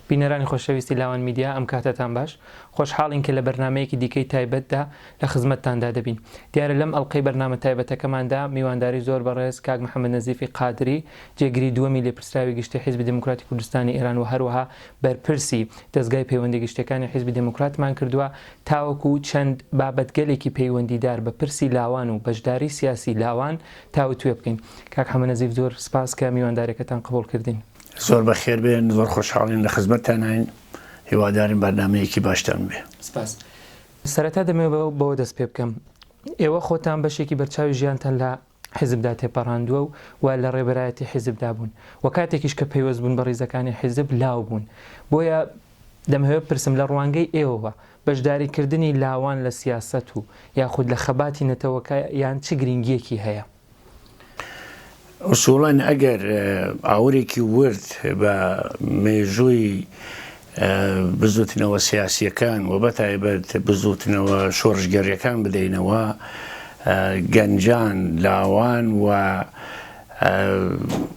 بینەرانی خۆشەویستی لاوان میدیا ئەم کاتەتان باش خۆشحاڵین کە لە بەرنامەیەکی دیکەی تایبەتدا لە خزمەتتاندا دەبین دیارە لەم ئەڵقەی بەرنامە تایبەتەکەماندا میوانداری زۆر بەڕێز کاک محەممەد نەزیفی قادری جێگری دووەمی لێپرسراوی گشتی حیزبی دێموکراتی کوردستانی ئێران و هەروەها بەرپرسی دەزگای پەیوەندی گشتیەکانی حیزبی دێموکراتمان کردووە تاوەکو چەند بابەتگەلێکی پەیوەندیدار بە پرسی لاوان و بەشداری سیاسی لاوان تاوتوێ بکەین. کاک حەمە نەزیف زۆر سپاس کە میوانداریەکەتان قبوڵ کردین. زۆر بەخێر بێن، زۆر خۆشحاڵین لە خزمەتتاناین، هیوادارین بەرنامەیەکی باشتان بێ. سپاس. سەرەتا دەمەوێ بەوە دەست پێ بکەم، ئێوە خۆتان بەشێکی بەرچاوی ژیانتان لە حیزبدا تێپەڕاندووە و لە ڕێبەرایەتی حیزبدا بوون و کاتێکیش کە پەیوەست بوون بە ڕیزەکانی حیزب لاو بوون. بۆیە دەمهەوێ بپرسم لە ڕوانگەی ئێوەوە بەشداریکردنی لاوان لە سیاسەت و یاخود لە خەباتی نەتەوەکەیان چ گرینگییەکی هەیە؟ ئوسوڵەن ئەگەر ئاورێکی ورد بە مێژووی بزووتنەوە سیاسییەکان و بەتایبەت بزووتنەوە شۆڕشگێڕییەکان بدەینەوە، گەنجان، لاوان و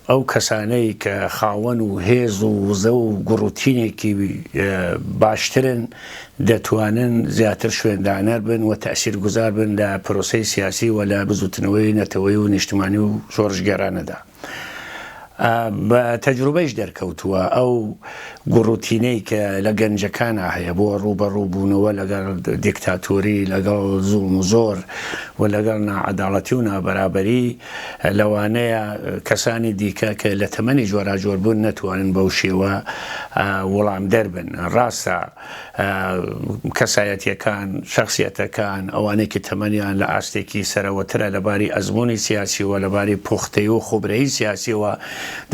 ئەو کەسانەی کە خاوەن و هێز و وزە و گوڕوتینێکی باشترن دەتوانن زیاتر شوێندانەر بن و تەئسیرگوزار بن لە پرۆسەی سیاسی و لە بزووتنەوەی نەتەوەیی و نیشتمانی و شۆڕشگێڕانەدا. بە تەجروبەیش دەرکەوتووە ئەو گوڕوتینەی کە لە گەنجەکانا هەیە بۆ ڕووبەڕوو بوونەوە لەگەڵ دیکتاتۆری، لەگەڵ زوڵم و زۆر و لەگەڵ ناعەداڵەتی و نابەرابەری، لەوانەیە کەسانی دیکە کە لە تەمەنی جۆراجۆر بوون نەتوانن بەو شێوە وڵامدەر بن. ڕاستە کەسایەتییەکان، شەخسیەتەکان، ئەوانەی کە تەمەنیان لە ئاستێکی سەرەوەترە لە باری ئەزموونی سیاسییەوە، لە باری پوختەیی و خوبرەیی سیاسییەوە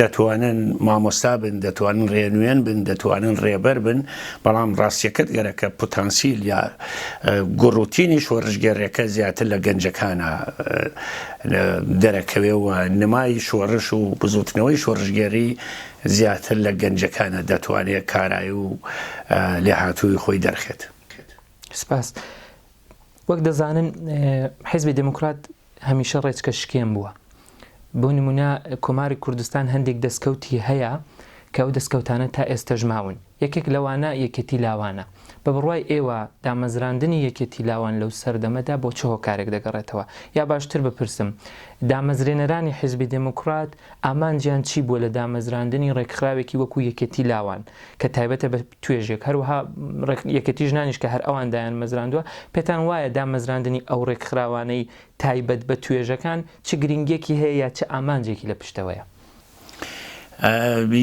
دەتوانن مامۆستا بن، دەتوانن ڕێنوێن بن، دەتوانن ڕێبەر بن، بەڵام ڕاستییەکەت گەرەکە پوتانسیل یا گوڕوتینی شۆڕشگێڕییەکە زیاتر لە گەنجەکانە دەرەکەوێ و نمای شۆڕش و بزووتنەوەی شۆڕشگێڕی زیاتر لە گەنجەکانە دەتوانێت کارایی و لێهاتوویی خۆی دەرخێت. سپاس. وەک دەزانن حیزبی دێموکرات هەمیشە ڕێچکە شکێن بووە. بۆ نمونە کۆماری کوردستان هەندێک دەستکەوتی هەیە کە ئەو دەستکەوتانە تا ئێستەش ماون. یەکێک لەوانە یەکێتی لاوانە. بە بڕوای ئێوە دامەزراندنی یەکێتی لاوان لەو سەردەمەدا بۆ چ هۆکارێک دەگەڕێتەوە؟ یا باشتر بپرسم دامەزرێنەرانی حیزبی دێموکرات ئامانجیان چی بووە لە دامەزراندنی ڕێکخراوێکی وەکوو یەکێتی لاوان کە تایبەتە بە توێژێک، هەروەها یەکێتی ژنانیش کە هەر ئەوان دایانمەزراندووە، پێتان وایە دامەزراندنی ئەو ڕێکخراوانەی تایبەت بە توێژەکان چ گرینگییەکی هەیە یا چ ئامانجێکی لە پشتەوەیە؟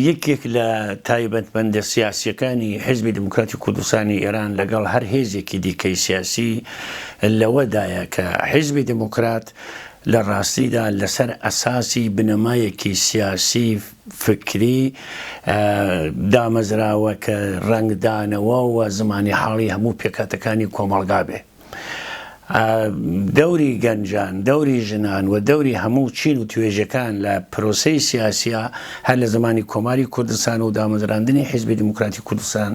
یەکێک لە تایبەتمەندە سیاسییەکانی حیزبی دێموکراتی کوردستانی ئێران لەگەڵ هەر هێزێکی دیکەی سیاسی لەوەدایە کە حیزبی دێموکرات لە ڕاستیدا لەسەر ئەساسی بنەمایەکی سیاسی فکری دامەزراوە کە ڕەنگدانەوە و زمانی حاڵی هەموو پێکهاتەکانی کۆمەڵگا بێ. دەوری گەنجان، دەوری ژنان و دەوری هەموو چین و توێژەکان لە پرۆسەی سیاسیا هەر لە زەمانی کۆماری کوردستان و دامەزراندنی حیزبی دیموکراتی کوردستان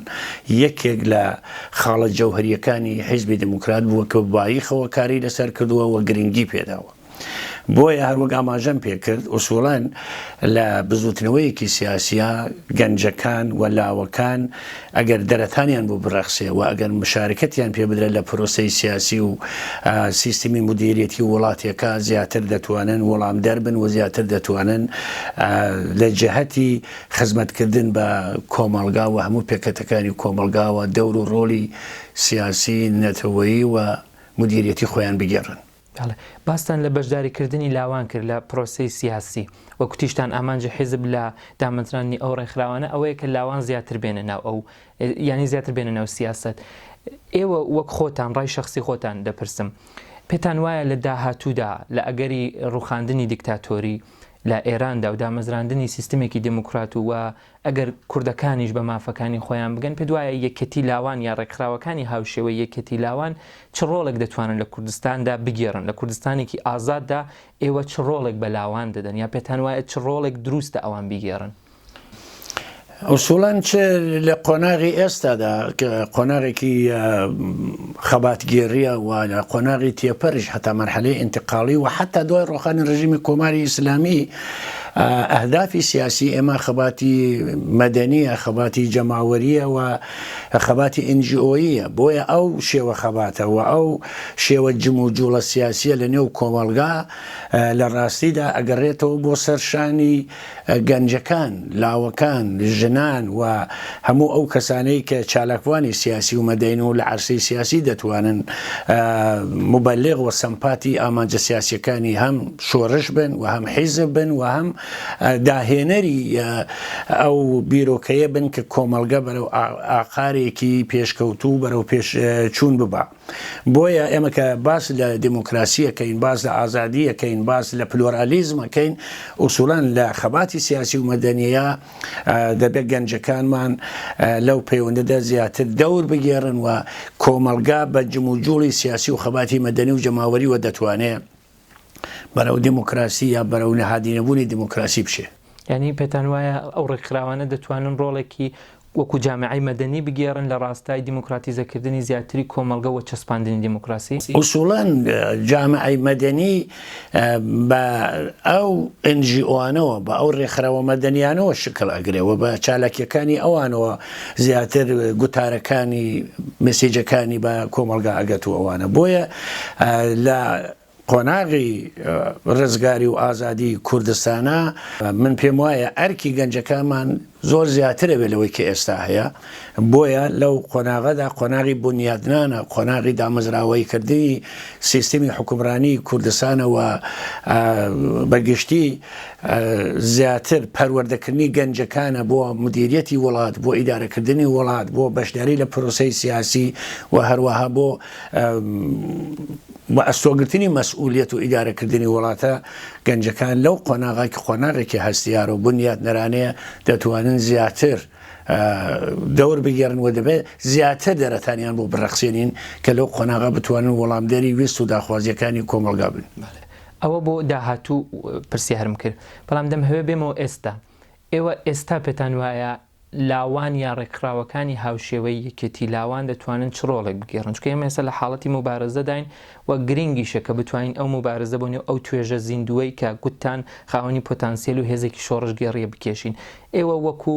یەکێک لە خاڵە جەوهەرییەکانی حیزبی دیموکرات بووە کە بە باییخەوە کاری لەسەر کردووە و گرنگی پێداوە. بۆیە هەروەک ئاماژەم پێکرد ئوسوڵەن لە بزوتنەوەیەکی سیاسیا گەنجەکان و لاوەکان ئەگەر دەرەتانیان بۆ بڕەخسێ و ئەگەر مشارکەتیان پێ بدرێت لە پرۆسەی سیاسی و سیستمی مودیریەتی وڵاتێکا زیاتر دەتوانن وڵامدەر بن و زیاتر دەتوانن لە جەهەتی خزمەتکردن بە کۆمەڵگا و هەموو پێکهاتەکانی کۆمەڵگاوە دەور و ڕۆڵی سیاسی، نەتەوەیی و مودیریەتی خۆیان بگێڕن. بەڵێ. باستان لە بەشداریکردنی لاوان کرد لە پرۆسەی سیاسی و کوتیشتان ئامانجی حیزب لە دامەزراندنی ئەو ڕێکخراوانە ئەوەیە کە لاوان زیاتر بێنە ناو ئەو یانی زیاتر بێنە ناو سیاسەت. ئێوە وەک خۆتان ڕای شەخسی خۆتان دەپرسم پێتان وایە لە داهاتوودا لە ئەگەری ڕووخاندنی دیکتاتۆری لە ئێراندا و دامەزراندنی سیستمێکی دێموکرات و ئەگەر کوردەکانیش بە مافەکانی خۆیان بگەن، پێت وایە یەکێتی لاوان یا ڕێکخراوەکانی هاوشێوەی یەکێتی لاوان چ ڕۆڵێک دەتوانن لە کوردستاندا بگێڕن؟ لە کوردستانێکی ئازاددا ئێوە چ ڕۆڵێک بە لاوان دەدەن یا پێتان وایە چ ڕۆڵێک دروستە ئەوان بیگێڕن؟ ئوسوڵەن چ لە قۆناغی ئێستادا کە قۆناغێکی خەباتگێڕییە و لە قۆناغی تێپەریش هەتا مەرحەلەی ئینتقاڵی و حەتا دوای ڕۆخانی ڕژیمی کۆماری ئیسلامی. ئەهدافی سیاسی ئێمە خەباتی مەدەنییە، خەباتی جەماوەرییە و خەباتی ئێن جی ئۆییە، بۆیە ئەو شێوە خەباتە و ئەو شێوە جموجوڵە سیاسییە لە نێو کۆمەڵگا لە ڕاستیدا ئەگەڕێتەوە بۆ سەر شانی گەنجەکان، لاوەکان، ژنان و هەموو ئەو کەسانەی کە چالاکوانی سیاسی و مەدەین و لە عەرسەی سیاسی دەتوانن موبەلیغ و سەمپاتی ئامانجە سیاسیەکانی هەم شۆرش بن و هەم حیزب بن و هەم داهێنەری ئەو بیرۆکەیە بن کە کۆمەڵگە بەرەو ئاقارێکی پێشکەوتوو بەرەو پێش چوون ببا. بۆیە ئێمە کە باس لە دێموکراسی ئەکەین، باس لە ئازادی ئەکەین، باس لە پلۆرالیزم ئەکەین، ئوسوڵەن لە خەباتی سیاسی و مەدەنییە دەبێت گەنجەکانمان لەو پەیوەندەدا زیاتر دەور بگێڕن و کۆمەڵگا بە جموجوڵی سیاسی و خەباتی مەدەنی و جەماوەریوە دەتوانێ بەرەو دێموکراسی یا بەرەو نەهادینەبوونی دێموکراسی بچێ. یانی پێتان وایە ئەو ڕێکخراوانە دەتوانن ڕۆڵێکی وەکو جامعەی مەدەنی بگێڕن لە ڕاستای دیموکراتیزەکردنی زیاتری کۆمەڵگە و چەسپاندنی دیموکراسی؟ ئوسوڵەن جامعەی مەدەنی بە ئەو ئێن جی ئۆانەوە، بە ئەو ڕێکخراوە مەدەنیانەوە شکڵ ئەگرێ و بە چالاکیەکانی ئەوانەوە زیاتر گوتارەکانی، مێسیجەکانی بە کۆمەڵگا ئەگەت و ئەوانە. بۆیە لە قۆناغی ڕزگاری و ئازادی کوردستانا من پێم وایە ئەرکی گەنجەکانمان زۆر زیاترە بێ لەوەی کە ئێستا هەیە، بۆیە لەو قۆناغەدا قۆناغی بونیادنانە، قۆناغی دامەزراوەییکردنی سیستمی حوکمڕانی کوردستانە و بە گشتی زیاتر پەروەردەکردنی گەنجەکانە بۆ مدیریەتی وڵات، بۆ ئیدارەکردنی وڵات، بۆ بەشداری لە پرۆسەی سیاسی و هەروەها بۆ بە ئەستۆگرتنی مەسئولیەت و ئیدارەکردنی وڵاتە، گەنجەکان لەو قۆناغە کە قۆناغێکی هەستیار و بنیاتنەرانەیە دەتوانن زیاتر دەور بگێڕن و دەبێت زیاتر دەرەتانیان بۆ بڕەخسێنین کە لەو قۆناغە بتوانن وەڵامدەری ویست و داخوازییەکانی کۆمەڵگا بن. بەڵێ ئەوە بۆ داهاتوو پرسیارم کرد، بەڵام دەمهەوێ بێمەوە ئێستا. ئێوە ئێستا پێتان وایە لاوان یا ڕێکخراوەکانی هاوشێوەی یەکێتی لاوان دەتوانن چ ڕۆڵێک بگێڕن؟ چونکە ئێمە ئێستا لە حاڵەتی موبارەزەداین و گرنگیشە کە بتوانین ئەو موبارەزە بۆ نێو ئەو توێژە زیندووەی کە گوتتان خاوەنی پۆتانسیەل و هێزێکی شۆڕشگێڕییە بکێشین. ئێوە وەکو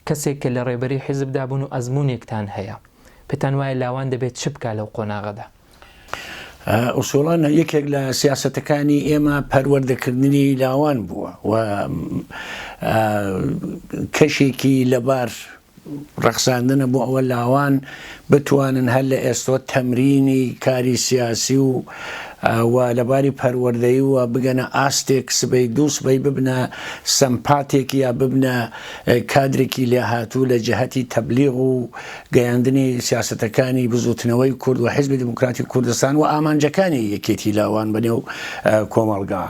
کەسێک کە لە ڕێبەری حیزبدا بوون و ئەزموونێکتان هەیە، پێتان وایە لاوان دەبێت چ بکا لەو قۆناغەدا؟ ئوسوڵەن یەکێک لە سیاسەتەکانی ئێمە پەروەردەکردنی لاوان بووە و کەشێکی لەبار ڕەخساندنە بۆ ئەوە لاوان بتوانن هەر لە ئێستۆ تەمرینی کاری سیاسی و و لەباری پەروەردەیی و بگەنە ئاستێک سبەی دوو سبەی ببنە سەمپاتێک یا ببنە کادرێکی لێهاتوو لە جهتی تەبلیغ و گەیاندنی سیاسەتەکانی بزووتنەوەی کورد و حیزبی دیموکراتی کوردستان و ئامانجەکانی یەکێتی لاوان بە نێو کۆمەڵگا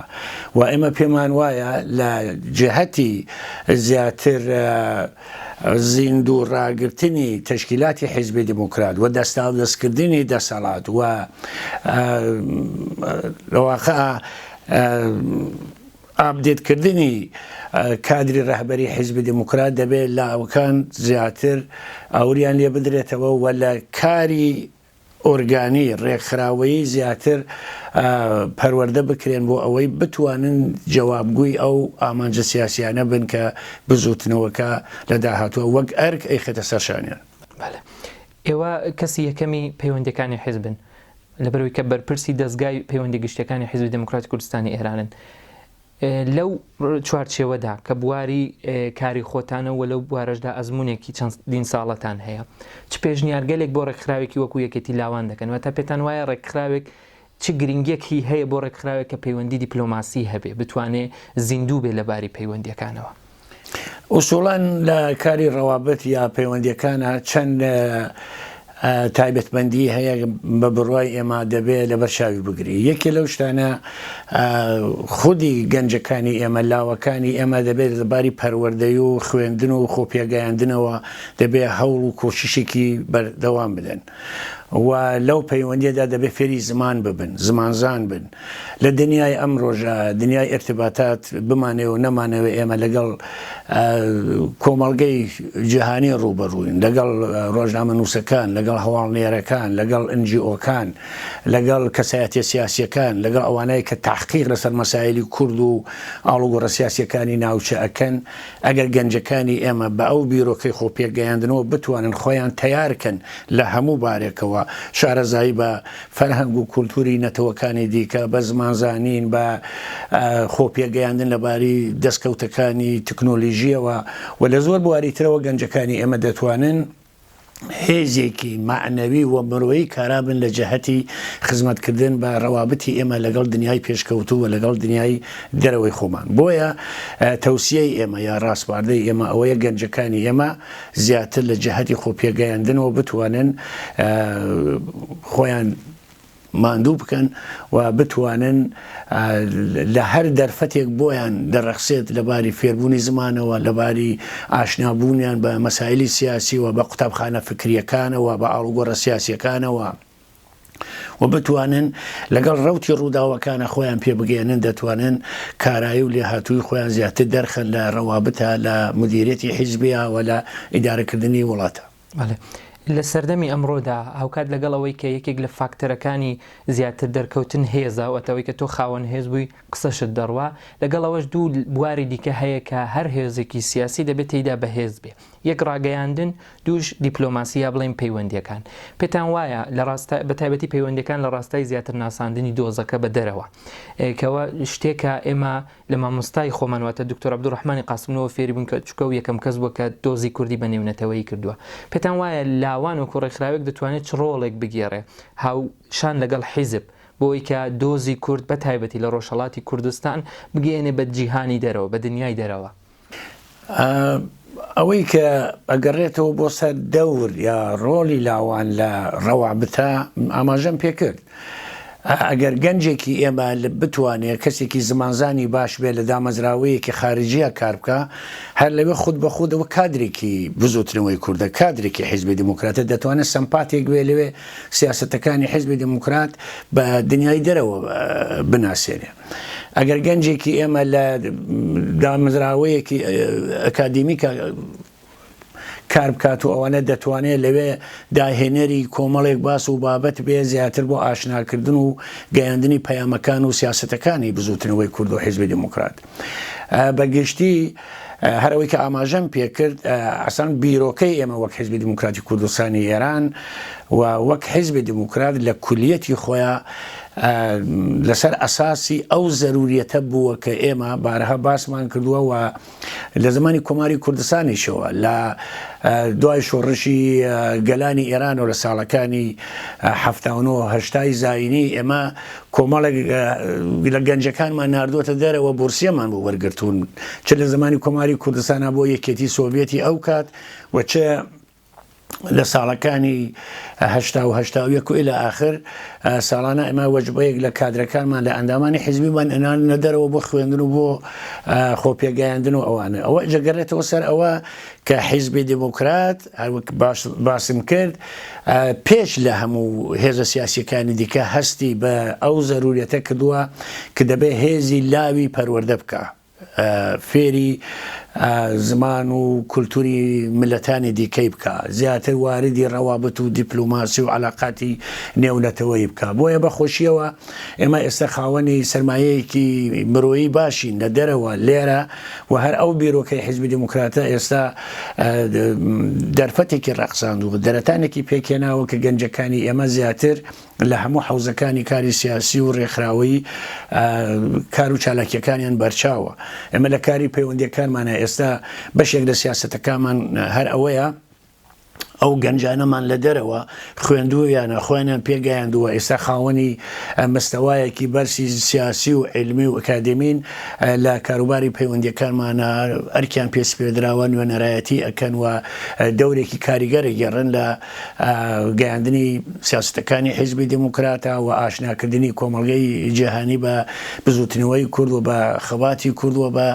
و ئێمە پێمان وایە لە جهتی زیاتر زیندوو ڕاگرتنی تەشکیلاتی حیزبی دیموکرات و دەستاودەستکردنی دەسەڵات و لە واقع ئاپدێت کردنی کادری ڕەهبەری حیزبی دێموکرات دەبێ لاوکان زیاتر ئاوریان لێ بدرێتەوە و لە کاری ئۆرگانی، ڕێکخراوەیی زیاتر پەروەردە بکرێن بۆ ئەوەی بتوانن جەوابگووی ئەو ئامانجە سیاسیانە بن کە بزووتنەوەکە لە داهاتووە وەک ئەرک ئەیخەێتە سەر شانیان. بەڵێ. ئێوە کەسی یەکەمی پەیوەندییەکانی حیزبن. لەبەرئەوەی کە بەرپرسی دەزگای پەیوەندی گشتیەکانی حیزبی دێموکراتی کوردستانی ئێرانن لەو چوارچێوەدا کە بواری کاری خۆتانە و لەو بوارەشدا ئەزمونێکی چەندین ساڵەتان هەیە چ پێشنیارگەلێک بۆ ڕێکخراوێکی وەکو یەکێتی لاوان دەکەن واتە پێتان وایە ڕێکخراوێک چ گرنگیەکی هەیە بۆ ڕێکخراوێک کە پەیوەندی دیپلۆماسی هەبێ بتوانێ زیندوو بێ لە باری پەیوەندیەکانەوە؟ ئوسوڵەن لە کاری ڕەوابت یا پەیوەندیەکانا چەند تایبەتمەندی هەیە بە بڕوای ئێمە دەبێ لەبەر چاوی بگری یەکێ لەو شتانە خودی گەنجەکانی ئێمە لاوەکانی ئێمە دەبێت لە باری پەروەردەی و خوێندن و خۆپێگەیاندنەوە دەبێ هەوڵ و کۆششێکی بەردەوام بدەن. و لەو پەیوەندیەدا دەبێ فێری زمان ببن، زمانزان بن. لە دنیای ئەمڕۆژا، دنیای ئیرتباتات بمانەوێ و نەمانەوێ ئێمە لەگەڵ کۆمەڵگەی جیهانی ڕووبەڕووین، لەگەڵ ڕۆژنامەنووسەکان، لەگەڵ هەواڵنێرەکان، لەگەڵ NGO کان، لەگەڵ کەسایەتیە سیاسیەکان، لەگەڵ ئەوانەی کە تەحقیق لەسەر مەسایلی کورد و ئاڵوگۆڕە سیاسیەکانی ناوچە ئەکەن، ئەگەر گەنجەکانی ئێمە بە ئەو بیرۆکەی خۆ پێگەیاندنەوە بتوانن خۆیان تەیار کەن لە هەموو بارێکەوە شارەزایی بە فەرهەنگ و کولتوری نەتەوەکانی دیکە، بە زمانزانین، بە خۆ پێگەیاندن لە باری دەستکەوتەکانی تکنۆلیژیەوە و لە زۆر بواری ترەوە گەنجەکانی ئێمە دەتوانن هێزێکی مەعنەوی و مرۆیی کارا بن لە جەهەتی خزمەتکردن بە ڕەوابتی ئێمە لەگەڵ دنیای پێشکەوتوو و لەگەڵ دنیای دەرەوەی خۆمان. بۆیە تەوسیەی ئێمە یا ڕاسپاردەی ئێمە ئەوەیە گەنجەکانی ئێمە زیاتر لە جەهەتی خۆپێگەیاندنەوە بتوانن خۆیان ماندوو بکەن و بتوانن لە هەر دەرفەتێک بۆیان دەڕەخسێت لە باری فێربوونی زمانەوە، لە باری ئاشنابوونیان بە مەسایلی سیاسیوە، بە قوتابخانە فکرییەکانەوە، بە ئاڵوگۆڕە سیاسییەکانەوە و بتوانن لەگەڵ ڕەوتی ڕووداوەکانە خۆیان پێ بگەیەنن، دەتوانن کارایی و لێهاتوویی خۆیان زیاتر دەرخەن لە ڕەوابتە، لە مودیریەتی حیزبیا و لە ئیدارەکردنی وڵاتە. بەڵێ. لە سەردەمی ئەمڕۆدا هاوکات لەگەڵ ئەوەی کە یەکێک لە فاکتەرەکانی زیاتر دەرکەوتن هێزە، واتە ئەوەی کە تۆ خاوەن هێز بووی قسەشت دەڕوا، لەگەڵ ئەوەش دوو بواری دیکە هەیە کە هەر هێزێکی سیاسی دەبێت تێیدا بەهێز بێ، یەک ڕاگەیاندن، دووش دیپلۆماسی یا بڵێین پەیوەندییەکان. پێتان وایە لە ڕاستای بە تایبەتی پەیوەندییەکان لە ڕاستای زیاتر ناساندنی دۆزەکە بە دەرەوە کەوە شتێکە ئێمە لە مامۆستای خۆمان واتە دکتۆر عەبدولڕەحمانی قاسملووەوە فێری بووین کە چونکە ئەو یەکەم کەس بووە کە دۆزی کوردی بە نێونەتەوەیی کردووە. پێتان وایە لاوان وەکوو ڕێکخراوێک دەتوانێت چ ڕۆڵێک بگێڕێ هاوشان لەگەڵ حیزب بۆ ئەوەی کە دۆزی کورد بە تایبەتی لە ڕۆژهەڵاتی کوردستان بگەیەنێ بە جیهانی دەرەوە، بە دنیای دەرەوە؟ ئەوەی کە ئەگەڕێتەوە بۆ سەر دەور یا ڕۆڵی لاوان لە ڕەوابتە ئاماژەم پێکرد ئەگەر گەنجێکی ئێمە بتوانێت کەسێکی زمانزانی باش بێت لە دامەزراوەیەکی خارجیە کار بکە هەر لەوێ خود بە خودەوە کادرێکی بزوتنەوەی کوردە کادرێکی حیزبی دیموکراتە دەتوانێت سەمپاتێک بێ لەوێ سیاسەتەکانی حیزبی دیموکرات بە دنیای دەرەوە بناسێنێ. ئەگەر گەنجێکی ئێمە لە دامەزراوەیەکی ئەکادیمیکا کار بکات و ئەوانە دەتوانێت لەوێ داهێنەری کۆمەڵێک باس و بابەت بێ زیاتر بۆ ئاشناکردن و گەیاندنی پەیامەکان و سیاسەتەکانی بزوتنەوەی کورد و حیزبی دیموکرات بە گشتی هەر ئەوەی کە ئاماژەم پێکرد ئەسان بیرۆکەی ئێمە وەک حیزبی دیموکراتی کوردستانی ئێران و وەک حیزبی دیموکرات لە کولیەتی خۆیان لەسەر ئەساسی ئەو زەروریەتە بووە کە ئێمە بارەها باسمان کردووە و لە زمانی کۆماری کوردستانیشەوە لە دوای شۆڕشی گەلانی ئێران و لە ساڵەکانی هەشتای زایینی ئێمە کۆمەڵێک لە گەنجەکانمان ناردووەتە دەرەوە بورسیەمان بۆ وەرگرتوون چ لە زمانی کۆماری کوردستانە بۆ یەکێتی سۆڤێتی ئەو کات و چ لە ساڵەکانی 80 و 81 و إلى آخر ساڵانە ئێمە وەجبەیەک لە کادرەکانمان لە ئەندامانی حیزبیمان ئەنانە دەرەوە بۆ خوێندن و بۆ خۆپێگەیاندن و ئەوانە ئەوە جەگەرێتەوە سەر ئەوە کە حیزبی دێموکرات هەروەک باسم کرد پێش لە هەموو هێزە سیاسیەکانی دیکە هەستی بە ئەو زەروریەتە کردووە کە دەبێ هێزی لاوی پەروەردە بکا فێری زمان و کولتوری ملەتانی دیکەی بکا زیاتر واردی ڕەوابت و دیپلۆماسی و علاقاتی نێونەتەوەیی بکا بۆیە بە خۆشیەوە ئێمە ئێستا خاوەنی سەرمایەیەکی مرۆیی باشین لە دەرەوە لێرە و هەر ئەو بیرۆکەی حیزبی دێموکراتە ئێستا دەرفەتێکی ڕەخساندووە، دەرەتانێکی پێکهێناوە کە گەنجەکانی ئێمە زیاتر لە هەموو حەوزەکانی کاری سیاسی و ڕێکخراوەیی کار و چالاکییەکانیان بەرچاوە. ئێمە لە کاری پەیوەندییەکانمانا ئێستا بەشێک لە سیاسەتەکانمان هەر ئەوەیە، ئەو گەنجانەمان لە دەرەوە خوێندوویانە، خۆیانیان پێگەیاندووە، ئێستا خاوەنی مستەوایەکی بەرزی سیاسی و عیلمی و ئەکادێمین، لە کاروباری پەیوەندییەکانمانا ئەرکیان پێ سپێردراوە، نوێنەرایەتی ئەکەن و دەورێکی کاریگەر ئەگێڕن لە گەیاندنی سیاسەتەکانی حیزبی دێموکراتە و ئاشناکردنی کۆمەڵگەی جیهانی بە بزووتنەوەی کورد و بە خەباتی کورد و بە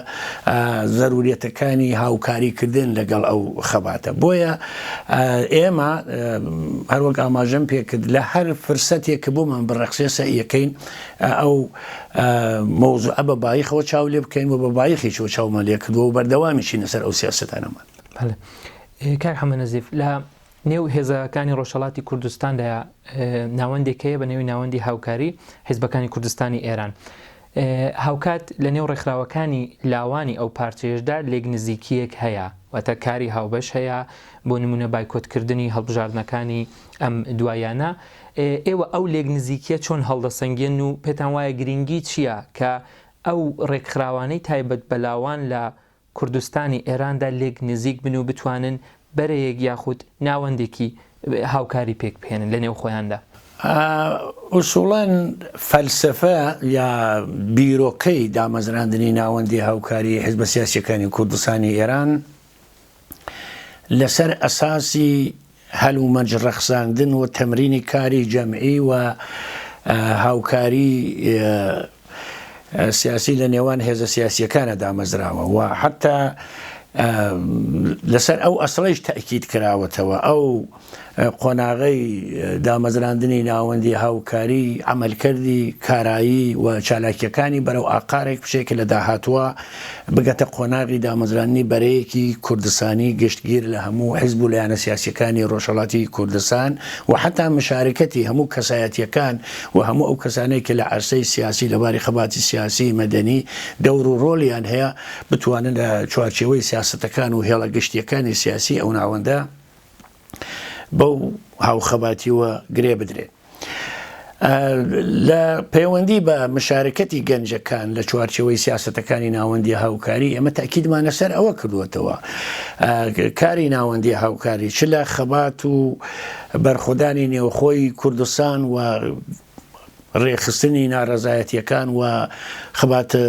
زەروریەتەکانی هاوکاری کردن لەگەڵ ئەو خەباتە. بۆیە ئێمە هەروەک ئاماژەم پێکرد لە هەر فرسەتێک کە بۆمان بڕەخسێ سەعیەکەین ئەو مەوزوعە بە بایخەوە چاو لێ بکەین و بە بایخیشەوە چاومان لێ کردووە و بەردەوامیشین لەسەر ئەو سیاسەتانەمان. بەڵێ کاک حەمە نەزیف لە نێو هێزەکانی ڕۆژهەڵاتی کوردستاندا ناوەندێک هەیە بە نێوی ناوەندی هاوکاری حیزبەکانی کوردستانی ئێران. هاوکات لە نێو ڕێکخراوەکانی لاوانی ئەو پارچەیەشدا لێکنزیکییەک هەیە، واتە کاری هاوبەش هەیە، بۆ نموونە بایکۆتکردنی هەڵبژاردنەکانی ئەم دواییانە. ئێوە ئەو لێکنزیکییە چۆن هەڵدەسەنگێن و پێتان وایە گرینگی چییە کە ئەو ڕێکخراوانەی تایبەت بە لاوان لە کوردستانی ئێراندا لێک نزیک بن و بتوانن بەرەیەک یاخود ناوەندێکی هاوکاری پێک بهێنن لە نێو خۆیاندا؟ ئوسوڵەن فەلسەفە یا بیرۆکەی دامەزراندنی ناوەندی هاوکاری حیزبە سیاسیەکانی کوردستانی ئێران لەسەر ئەساسی هەلومەرج ڕەخساندن و تەمرینی کاری جەمعی و هاوکاری سیاسی لە نێوان هێزە سیاسیەکانە دامەزراوە و حتا لەسەر ئەو ئەسڵیش تەئکید کراوەتەوە ئەو قۆناغەی دامەزراندنی ناوەندی هاوکاری عەمەلکردی کارایی و چالاکییەکانی بەرەو ئاقارێک بچێت کە لە داهاتووە بگەتە قۆناغی دامەزراندنی بەرەیەکی کوردستانی گشتگیر لە هەموو حیزب و لایەنە سیاسییەکانی ڕۆژهەڵاتی کوردستان و حەتا مشارکەتی هەموو کەسایەتییەکان و هەموو ئەو کەسانەی کە لە عەرسەی سیاسی لە باری خەباتی سیاسی مەدەنی دەور و ڕۆڵیان هەیە بتوانن لە چوارچێوەی سیاسەتەکان و هێڵە گشتییەکانی سیاسی ئەو ناوەندە بەو هاوخەباتیوە گرێ بدرێن. لە پەیوەندی بە مشارکەتی گەنجەکان لە چوارچێوەی سیاسەتەکانی ناوەندی هاوکاری ئێمە تاکیدمان لەسەر ئەوە کردووەتەوە کاری ناوەندی هاوکاری چ لە خەبات و بەرخۆدانی نێوخۆی کوردستان و ڕێکخستنی ناڕەزایەتیەکان و خەباتە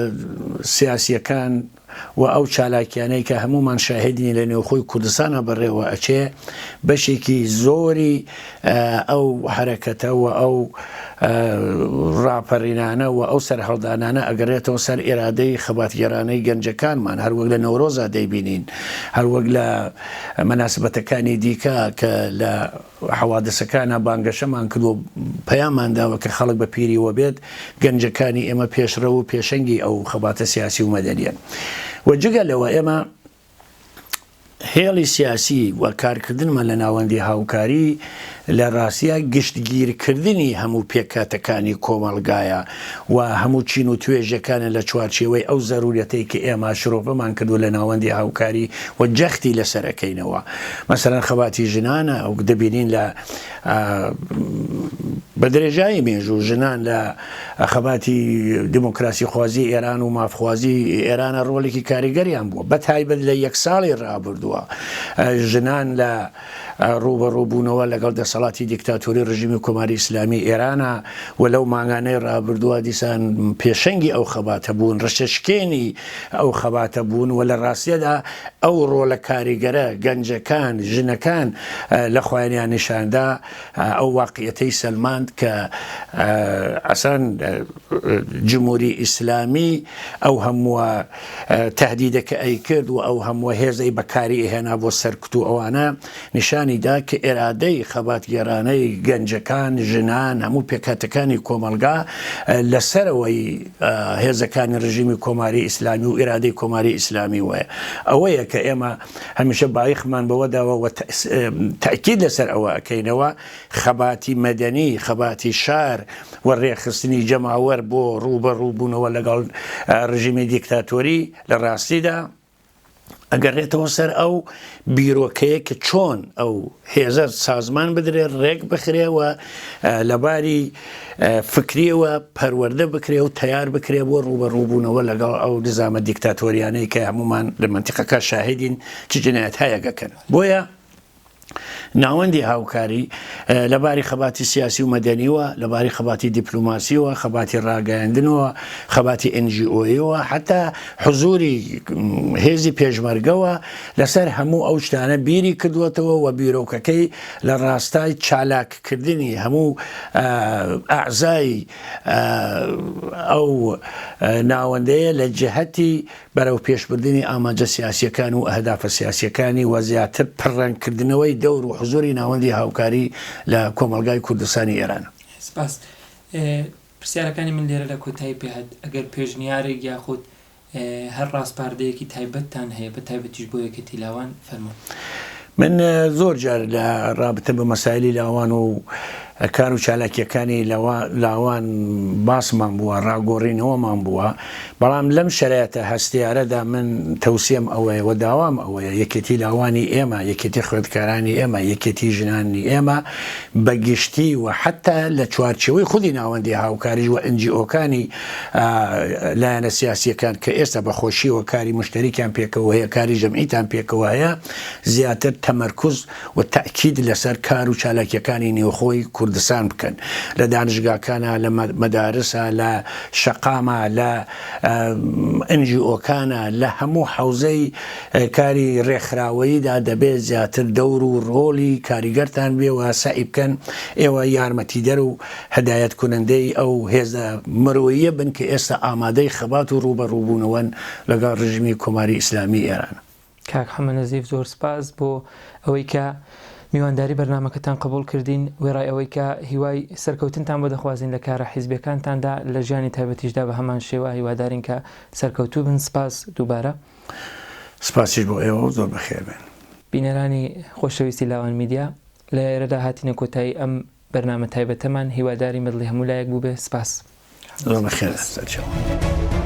سیاسیەکان و ئەو چالاکیانەی کە هەموومان شاهیدین لە نێوخۆی کوردستانا بەڕێوە ئەچێ بەشێکی زۆری ئەو حەرەکەتە و ئەو ڕاپەرینانە و ئەو سەرهەڵدانانە ئەگەڕێتەوە سەر ئێرادەی خەباتگێڕانەی گەنجەکانمان هەروەک لە نەورۆزا دەیبینین هەروەک لە مەناسبەتەکانی دیکە کە لە حەوادسەکانا بانگەشەمان کردوە و پەیامان داوە کە خەڵک بە پیریوە بێت، گەنجەکانی ئێمە پێشڕەو و پێشەنگی ئەو خەباتە سیاسی و مەدەنیەن و جگە لەوە ئێمە هێڵی سیاسی و کارکردنمان لە ناوەندی هاوکاری لە ڕاستیا گشتگیرکردنی هەموو پێکهاتەکانی کۆمەڵگایە و هەموو چین و توێژەکانە لە چوارچێوەی ئەو زەرورەتەی کە ئێمە شرۆڤەمان کردوە لە ناوەندی هاوکاری و جەختی لەسەر ئەکەینەوە مەسەلەن خەباتی ژنانە وەک دەبینین لە بە درێژایی مێژوو ژنان لە خەباتی دیموکراسی خوازی ئێران و مافخوازی ئێرانە ڕۆڵێکی کاریگەریان بووە بە تایبەت لە یەک ساڵی ڕابردووە ژنان لە ڕووبەڕووبوونەوە لەگەڵ دەسەڵاتی دیکتاتۆری ڕژیمی کۆماری ئیسلامی ئێرانە و لەو مانگانەی ڕابردووە دیسان پێشەنگی ئەو خەباتە بوون، ڕشەشکێنی ئەو خەباتە بوون و لە ڕاستیدا ئەو ڕۆڵە کاریگەرە گەنجەکان، ژنەکان لە خۆیانیان نیشاندا، ئەو واقیعەتەی سەلماند کە ئەسان جمهوری ئیسلامی ئەو هەمووە تەهدیدە کە ئەیکرد و ئەو هەمووە هێزەی بەکاری ئەهێنا بۆ سەرکوت و ئەوانە نیشانی دا کە ئێرادەی خەباتگێرانەی گەنجەکان، ژنان، هەموو پێکهاتەکانی کۆمەڵگا لە سەرەوەی هێزەکانی ڕژیمی کۆماری ئیسلامی و ئیرادەی کۆماری ئیسلامی وەیە. ئەوەیە کە ئێمە هەمیشە بایخمان بەوە داوە و تەئکید لەسەر ئەوە ئەکەینەوە خەباتی مەدەنی، خەباتی شار و ڕێکخستنی جەماوەر بۆ ڕووبەڕووبوونەوە لەگەڵ ڕژیمی دیکتاتۆری لە ڕاستیدا ئەگەڕێتەوە سەر ئەو بیرۆکەیە کە چۆن ئەو هێزە سازمان بدرێ ڕێک بخرێ و لەباری فکریەوە پەروەردە بکرێ و تەیار بکرێ بۆ ڕووبەڕووبوونەوە لەگەڵ ئەو نزامە دیکتاتۆریانەی کە هەمومان لە مەنتیقەکە شاهدین چ جنایەتهایەک ئەکەن بۆیە ناوەندی هاوکاری لە باری خەباتی سیاسی و مەدەنیوە، لە باری خەباتی دیپلۆماسیەوە، خەباتی ڕاگەیاندنەوە، خەباتی NGO یەوە، حەتا حزوری هێزی پێشمەرگەوە لەسەر هەموو ئەو شتانە بیری کردووەتەوە و بیرۆکەکەی لە ڕاستای چالاککردنی هەموو ئەعزای ئەو ناوەندەیە لە جهەتی. بەرەو پێشبردنی ئامانجە سیاسییەکان و ئەهدافە سیاسییەکانی و زیاتر پڕرەنگ کردنەوەی دەور و حزوری ناوەندی هاوکاری لە کۆمەڵگای کوردستانی ئێرانە. سپاس. پرسیارەکانی من لێرەدا کۆتایی پێ هات. ئەگەر پێشنیارێک یاخود هەر ڕاسپاردەیەکی تایبەتتان هەیە بە تایبەتیش بۆ یەکێتی لاوان فەرموون. من زۆر جار لە ڕابتە بە مەسایلی لاوان و کار و چالاکیەکانی لاوان باسمان بووە، ڕاگۆڕینەوەمان بووە، بەڵام لەم شەرایتە هەستیارەدا من تەوسیەم ئەوەیە و داوام ئەوەیە یەکێتی لاوانی ئێمە، یەکێتی خوێندکارانی ئێمە، یەکێتی ژنانی ئێمە بە گشتی و حەتا لە چوارچێوەی خودی ناوەندی هاوکاریش و ئن جی ئۆکانی لایەنە سیاسییەکان کە ئێستا بە خۆشییەوە کاری موشتەریکیان پێکەوە هەیە، کاری جەمعیتان پێکەوە هەیە، زیاتر تەمەرکوز و تەئکید لەسەر کار و چالاکییەکانی نێوخۆی کوردستان بکەن. لە دانشگاکانا، لە مەدارسا، لە شەقاما، لە ئن جی ئۆکانا، لە هەموو حەوزەی کاری رێکخراوەییدا دەبێ زیاتر دەور و رۆڵی کاریگەرتان بێ و سەعی بکەن ئێوە یارمەتیدەر و هەدایەت کونەندەی ئەو هێزە مرۆییە بن کە ئێستا ئامادەی خەبات و ڕووبەڕووبوونەوەن لەگەڵ ڕژیمی کۆماری ئیسلامیی ئێران. کاک حەمە نەزیف زۆر سپاس بۆ ئەوەی کە میوانداری بەرنامەکەتان قبوڵ کردین، وێڕای ئەوەی کە هیوای سەرکەوتنتان بۆ دەخوازین لە کارە حیزبیەکانتاندا، لە ژیانی تایبەتیشدا بە هەمان شێوە هیوادارین کە سەرکەوتوو بن. سپاس دووبارە. سپاسیش بۆ ئێوە و زۆر بەخێر بێن. بینەرانی خۆشەویستی لاوان میدیا، لێرەدا هاتینە کۆتایی ئەم بەرنامە تایبەتەمان هیوادارین بەدڵی هەموو لایەک بووبێ سپاس. زۆر بەخێر سەرچاوە.